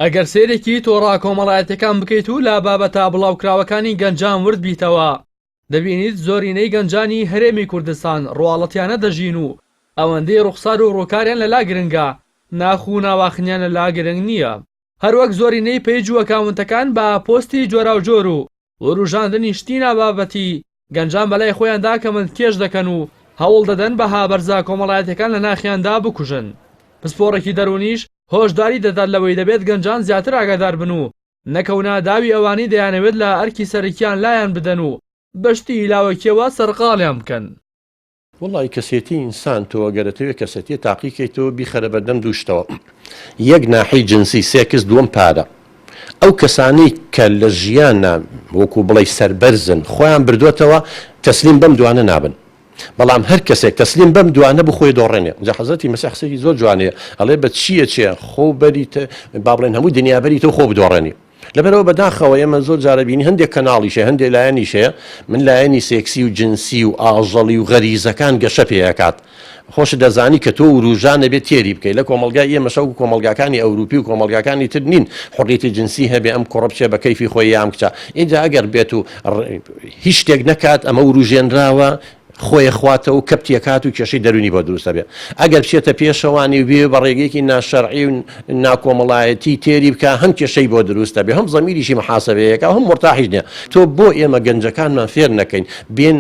ئەگەر سەیرێکی تۆڕە کۆمەڵایەتیەکان بکەیت و لە بابەتە بڵاوکراوەکانی گەنجان ورد بیتەوە، دەبینیت زۆرینەی گەنجانی هەرێمی کوردستان ڕواڵەتیانە دەژین و ئەوەندەی ڕوخسار و ڕووکاریان لەلا گرنگە، ناخ و ناواخنیان لەلا گرنگ نییە. هەروەک زۆرینەی پەیج و ئەکاونتەکان بە پۆستی جۆراوجۆر و وروژاندنی شتی نابابەتی، گەنجان بەلای خۆیاندا کەمەندکێش دەکەن و هەوڵ دەدەن بەها بەرزە کۆمەڵایەتیەکان لە ناخیاندا بکوژن. پسپۆڕێکی دەروونیش هۆشداری دەدات لەوەی دەبێت گەنجان زیاتر ئاگادار بن و نەکەونە داوی ئەوانەی دەیانەوێت لە ئەرکی سەرەکیان لایان بدەن و بە شتی لاوەکیەوە سەرقاڵیان بکەن. وەڵای کەسێتی ئینسان تۆ ئەگەر ئەتەوێ کەسێتیە تاقی کەیتەوە بیخەرە بەردەم دوو شتەوە یەک ناحەی جنسی سێکس دووەم پارە ئەو کەسانەی کە لە ژیانا وەکو بڵێی سەربەرزن خۆیان بردۆتەوە تەسلیم بەم دوانە نابن بەڵام هەر کەسێک تەسلیم بەم دوانە بوو خۆی دۆڕێنێ جا حەزرەتی مەسیح قسەیەکی زۆر جوانەیە ئەڵێ بە چییە چێ خۆ بەریت با بڵێن هەموو دنیا بەریتەوە خۆ بدۆڕێنی لەبەرئەوە بەداخەوە ئێمە زۆر جار ئەبینین هەندێک کەناڵیش هەیە هەندێک لایەنیش هەیە من لایەنی سێکسی و جنسی و ئاژەڵی و غەریزەکان گەشە پێ ئەکات خۆشت دەزانی کە تۆ وروژان ئەبێت تێری بکەی لە کۆمەڵگای ئێمەش وەکو کۆمەڵگاکانی ئەوروپی و کۆمەڵگاکانی تر نین حڕیەتی جنسی هەبێ ئەم کوڕە بچێ بە کەیفی خۆی یا ئەم کچە ئینجا ئەگەر بێت و هیچ شتێک نەکات ئەمە وروژێنراوە خۆی ئەخواتەوە و کەپتی ئەکات و کێشەی دەروونی بۆ دروست ئەبێ. ئەگەر بچێتە پێشەوانی و بێ بە ڕێگەیەکی ناشەرعی و ناکۆمەڵایەتی تێری بکا هەم کێشەی بۆ دروست ئەبێ هەم زەمیریشی محاسەبەی ئەکا و هەم مورتاحیش نیە. تۆ بۆ ئێمە گەنجەکانمان فێر نەکەین بێن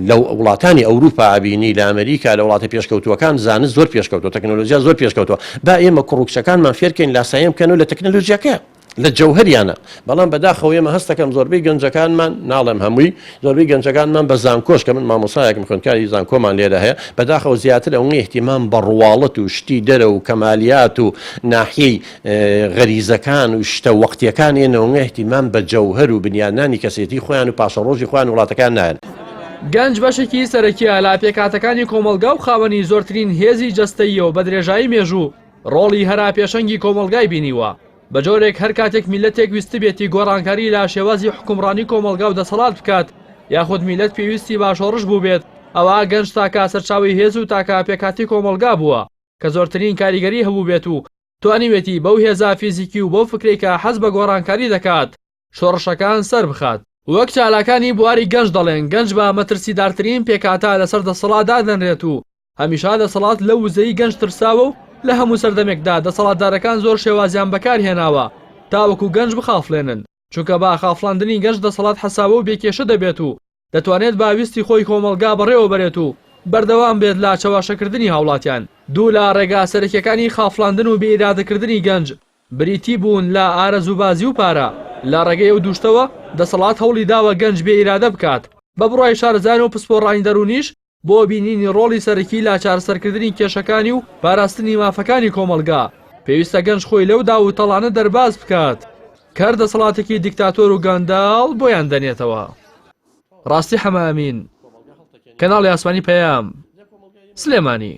لە وڵاتانی ئەوروپا ئەبینی لە ئەمریکا لە وڵاتە پێشکەوتووەکان زانست زۆر پێشکەوتووە تەکنەلۆجیا زۆر پێشکەوتووە با ئێمە کوڕ و کچەکانمان فێرکەین لاساییان بکەنەوە لە تەکنەلۆجیاکە. لە جەوهەریانە، بەڵام بەداخەوە ئێمە هەستەکەم زۆربەی گەنجەکانمان، ناڵێم هەمووی، زۆربەی گەنجەکانمان بە زانکۆش کە من مامۆستایەکم خوێندکاری زانکۆمان لێرە هەیە، بەداخەوە زیاتر ئەوەنە ئیهتیمام بە ڕواڵەت و شتی دەرە و کەمالیات و ناحیەی غەریزەکان و شتە وەقتیەکان ێن ئەوەنە ئیهتیمام بە جەوهەر و بنیادنانی کەسێتی خۆیان و پاشەڕۆژی خۆیان و وڵاتەکەیان نایەن. گەنج بەشێکی سەرەکیە لە پێکهاتەکانی کۆمەڵگا و خاوەنی زۆرترین هێزی جەستەییە و بە درێژایی مێژوو ڕۆڵی هەرا پێشەنگی کۆمەڵگای بینیوە، بە جۆرێک هەر کاتێک میللەتێک ویستبێتی گۆڕانکاری لە شێوازی حوکمڕانی کۆمەڵگا و دەسەڵات بکات یاخود میللەت پێویستی بە شۆڕش بووبێت ئەوا گەنج تاکە سەرچاوەی هێز و تاکە پێکهاتەی کۆمەڵگا بووە کە زۆرترین کاریگەری هەبووبێت و توانیوێتی بەو هێزە فیزیکی و بەو فکرەی کە حەز بە گۆڕانکاری دەکات شۆڕشەکان سەربخات. وەک چالاکانی بواری گەنج دەڵێن گەنج بە مەترسیدارترین پێکهاتە لەسەر دەسەڵات دادەنرێت و هەمیشە دەسەڵات لەو وزەی گەنج ترساوە و لە هەموو سەردەمێکدا دەسەڵاتدارەکان زۆر شێوازیان بەکارهێناوە تاوەکو گەنج بخافڵێنن چونکە بە خافڵاندنی گەنج دەسەڵات حەساوە و بێکێشە دەبێت و دەتوانێت بە ویستی خۆی کۆمەڵگا بەڕێوەبەرێت و بەردەوام بێت لە چەواشەکردنی هاوڵاتیان. دوو لە ڕێگا سەرەکیەکانی خافڵاندن و بێئیرادەکردنی گەنج بریتی بوون لە ئارەزووبازی و پارە، لە ڕێگەی ئەو دوو شتەوە دەسەڵات هەوڵی داوە گەنج بێئیرادە بکات، بە بڕوای شارەزایان و پسپۆڕانی دەروونیش بۆ بینینی ڕۆڵی سەرەکی لە چارەسەرکردنی کێشەکانی و پاراستنی مافەکانی کۆمەڵگا، پێویستە گەنج خۆی لەو داو و تەڵانە دەرباز بکات کە هەر دەسەڵاتێکی دیکتاتۆر و گەندەڵ بۆیان دەنێتەوە. ڕاستی حەمە ئەمین، کەناڵی ئاسمانی پەیام، سلێمانی.